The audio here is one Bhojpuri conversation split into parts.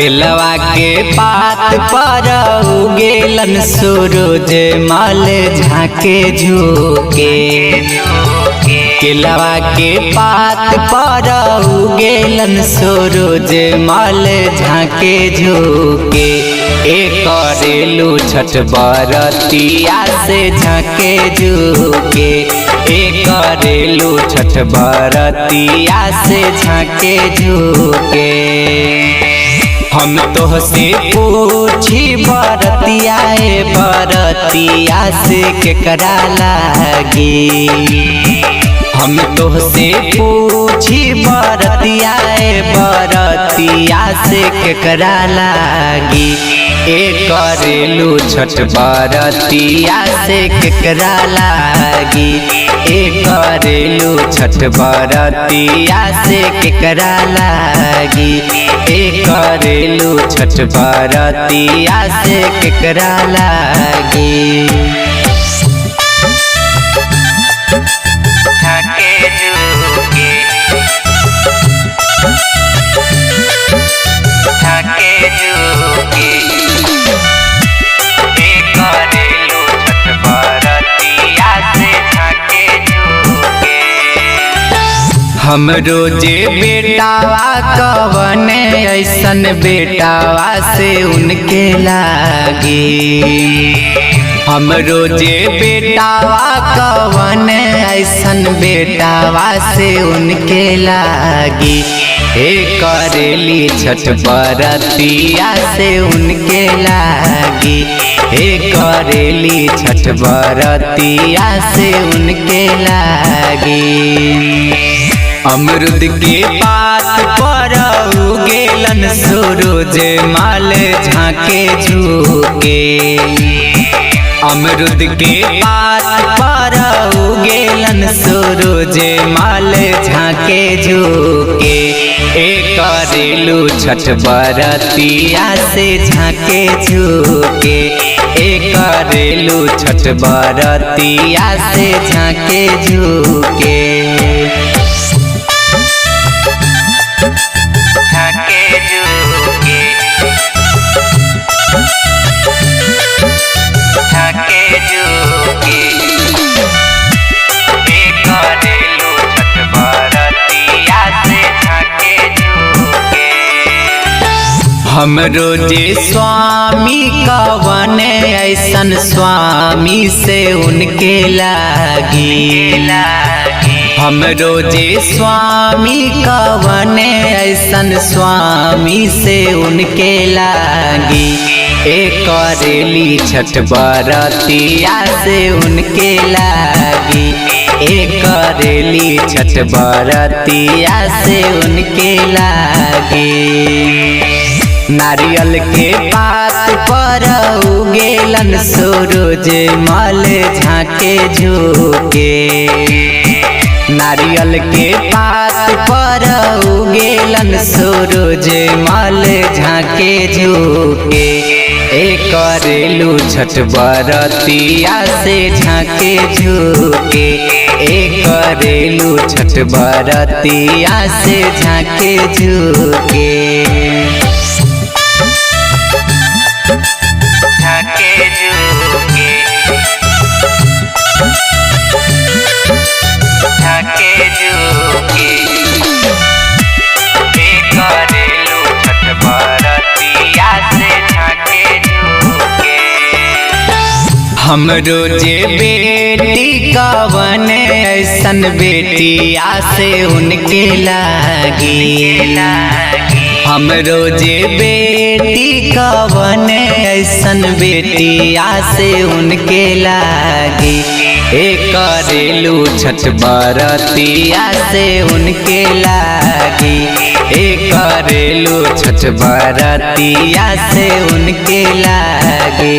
केलवा के पात पर उगेलन सूरज माल झाके झुके। केलवा के पात पर उगेलन सूरज माल झाके झुके। ए करेलू छठ बरतिया से झाके झुके। ए करेलू छठ बरतिया से झाके झुके। हम तोहसे पूछी बरतिया ए बरतिया से केकरा लागी। हम तोहसे पूछी बरतिया ए बरतिया से केकरा लागी। ए करेलू छठ बरतिया से केकरा लागी। ए करेलू छठ बरतिया से केकरा लागी। ए करेलू छठ बरतिया से केकरा लागी। झाके झुके, झाके झुके। ए करेलू छठ बरतिया से झाके झुके। हम रोजे बेटावा कवने ऐसन बेटावा से उनके लागी। हम रोजे बेटावा कवने ऐसन बेटावा से उनके लागी। हे करेली छठ बरतिया से उनके लागी। हे करेली छठ बरतिया से उनके लागी। अमरुद के पात पर उगेलन सूरज माल झाके झुके। अमरुद के पात पर उगेलन सूरज माल झाके झुके। ए करेलू छठ बरतिया से झाके झुके। ए करेलू छठ बरतिया से झाके झुके। झाके झुके, झाके झुके। ए करेलू छठ बरतिया से झाके झुके। हम रोजे स्वामी कवने ऐसन स्वामी से उनके लागी। हम रोजे स्वामी कवने ऐसन स्वामी से उनके लागी। ए करेली छठ बरतिया से उनके लागी। ए करेली छठ बरतिया से उनके लागी। नारियल के पात पर उगेलन सूरज माल झाके झुके। नारियल के पात पर उगेलन सूरज माल झाके झुके। ए करेलू छठ बरतिया से झाके झुके। ए करेलू छठ बरतिया से झाके झुके। झाके झुके, झाके झुके। ए करेलू छठ बरतिया से झाके झुके। हम रोजे बेटी कवने ऐसन बेटिया से उनके लागी। हम रोजे बेटी कवने ऐसन बेटिया से उनके लागी। ए करेलू छठ बरतिया से उनके लागी। ए करेलू छठ बरतिया से उनके लागी।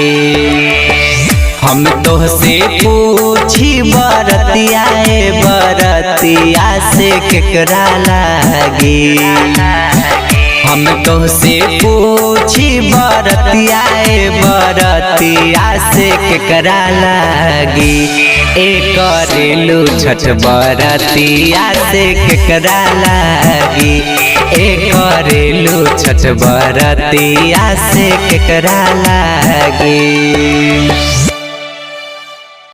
हम तोहसे पूछी बरतिया ए बरतिया से केकरा लागी। हम तोहसे पूछी बरतिया ए बरतिया से केकरा लागी। ए करेलू छठ बरतिया से केकरा लागी। ए करेलू छठ छठ बरतिया से केकरा लागी।